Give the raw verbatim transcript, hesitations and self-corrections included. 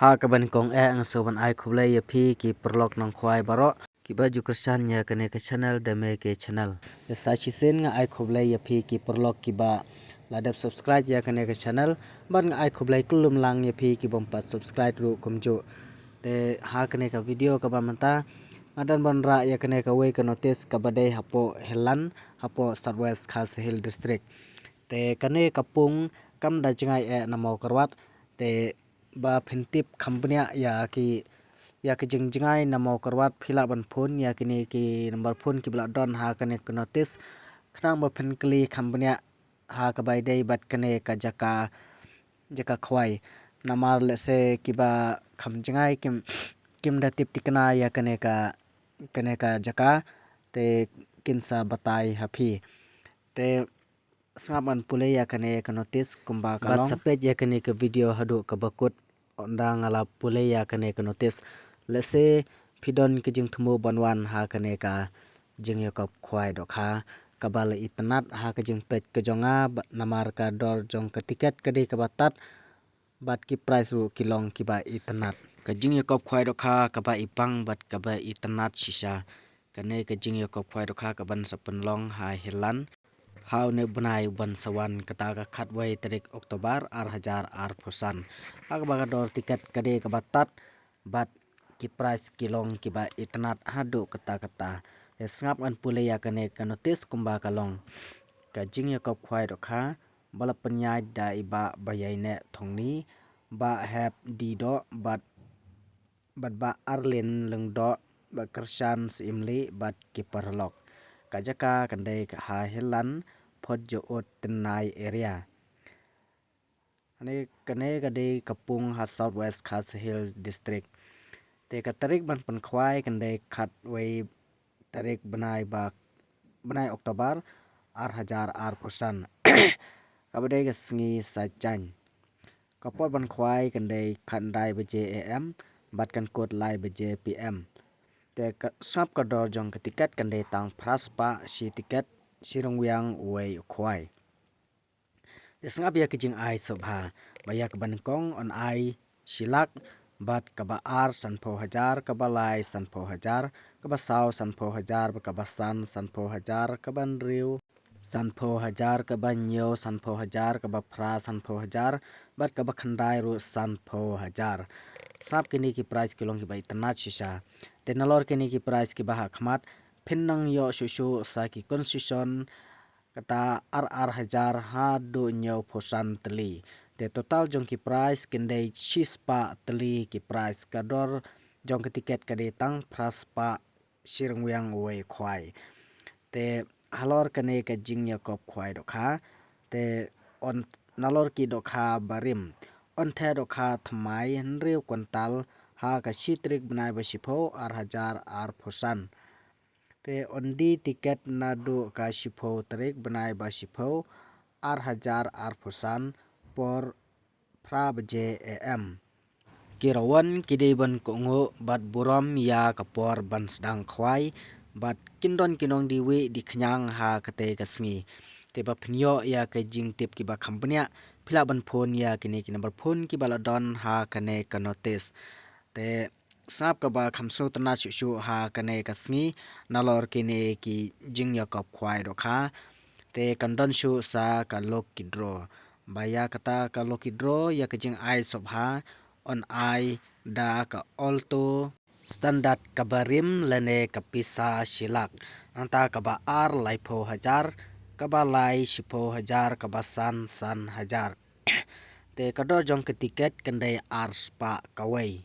Ha kaba nyngkong eh nga sngewbha ban ai khublei ïa phi ki paralok nongkhwai baroh kiba ju kyrshan ïa kane ka channel da me ke channel. Te sa shisien nga ai khublei ïa phi ki paralok kiba la dep subscribe ïa kane ka channel, bad nga ai khublei khublei lang ïa phi ki bym pat subscribe ruh kumjuh. Te ha kane ka video kaba mynta nga don ban rah ïa kane kawei ka notice kaba dei hapoh Hillan, hapoh South West Khasi Hills District. Te kane ka pung kam da jngai eh na Mawkyrwat. Te ba phin tip kham bniah ïa ki, ïa ki jingjngai na Mawkyrwat, phi lah ban phone ïa kine ki number phone kiba la don ha kane ka notice, khnang ba phin kylli kham bniah ha kaba ïadei bad kane ka jaka, jaka khwai. Namar lehse kiba kham jngai kim, kim da tip thikna ïa kane ka, kane ka jaka, te kin sa batai ha phi. Te sngap ngan pule ïa kane ka notice kumba ka long. Bad sa peit ïa kane ka video haduh kaba kut, ynda nga la pule ïa kane ka notice. Lehse phi don ka jingthmu ban wan ha kane ka jingïakop khwai dohkha kaba la itynnad ha ka jingpeit ka jong nga, ba-, namar ka dor jong ka tiket ka dei kaba tad, bad ki price ruh ki long kiba itynnad. Ka jingïakop khwai dohkha kaba ipang bad kaba itynnad shisha. Kane ka jingïakop khwai dohkha kaban sa pynlong ha Hillan ha une u bnai uban sa wan, kata ka khatwei tarik October ar hajar arphew san. Ha kaba ka dor tiket ka dei kaba tad bad ki price ki long kiba itynnad haduh katta katta. Te sngap ngan pule ïa kane ka notice kumba ka long. Ka jingïakop khwai dohkha ba la pynïaid da i Bah Baiaineh Thongni, Bah Hep Didoh bad, bad Bah Arlin Lyngdoh, Bah Kyrshan Syiemlieh bad ki paralok. Ka jaka kan dei ha Hillan, Photjaud, Tynnai area. Kane, kane ka dei ka pung ha South West Khasi Hills District. Te ka tarik ban pynkhwai kan dei khatwei tarik bnai ba, bnai October ar hajar arphew san. Kaba dei ka sngi Saitjaiñ. Ka por ban khwai kan dei khatkhyndai baje A M bad kan kut lai baje P M. Te ka sngap ka dor jong ka tiket kan dei tang phra spah shi tiket, shi ryngwiang uwei u khwai. Te sngap ïa ka jingai sngewbha, ba ïa kaba nyngkong yn ai shi lak, bad kaba ar sanphew hajar, kaba lai sanphew hajar, kaba saw sanphew hajar, bad kaba san sanphew hajar, kaba hynriew sanphew hajar, kaba hynñiew sanphew hajar, kaba phra sanphew hajar, bad kaba khyndai ruh sanphew hajar. Sngap, kine ki price ki long kiba itynnad shisha. Te nalor kine ki price kiba ha khmat, phin nang ïoh shuh shuh sa ki concession, kata ar ar hajar haduh hynñiewphew san tylli. Te total jong ki price kin dei shi spah tylli ki price, ka dor jong ka tiket ka dei tang phra spah shi ryngwiang uwei u khwai. Te halor kane ka jingïakop khwai dohkha, te yn, nalor ki dohkha barim, yn theh dohkha thymmai hynriew kwintal ha ka shi tarik bnai ba shiphew ar hajar arphew san. Te yn die tiket naduh ka shiphew tarik bnai ba shiphew ar hajar arphew san por phra baje A M. Ki rawon ki dei ban kohnguh bad burom ïa ka por ban sdang khwai, bad kin don ki nongdie wieh die khñiang ha kata ka sngi. Te ba phin ïoh ïa ka jingtip kiba kham bniah, phi lah ban phone ïa kine ki number phone kiba la don ha kane ka notice. Te sngap, kaba kham sngewtynnad shuh shuh ha kane ka sngi nalor kine ki jingïakop khwai dohkha, te kan don shuh sa ka lucky draw. Ba ïa kata ka lucky draw, ïa ka jingai sngewbha, yn ai da ka Alto Standard kaba rim lane ka pisa shi lak. Nangta kaba ar laiphew hajar, kaba lai shiphew hajar, kaba san san hajar. Te ka dor jong ka tiket kan dei ar spah kawei.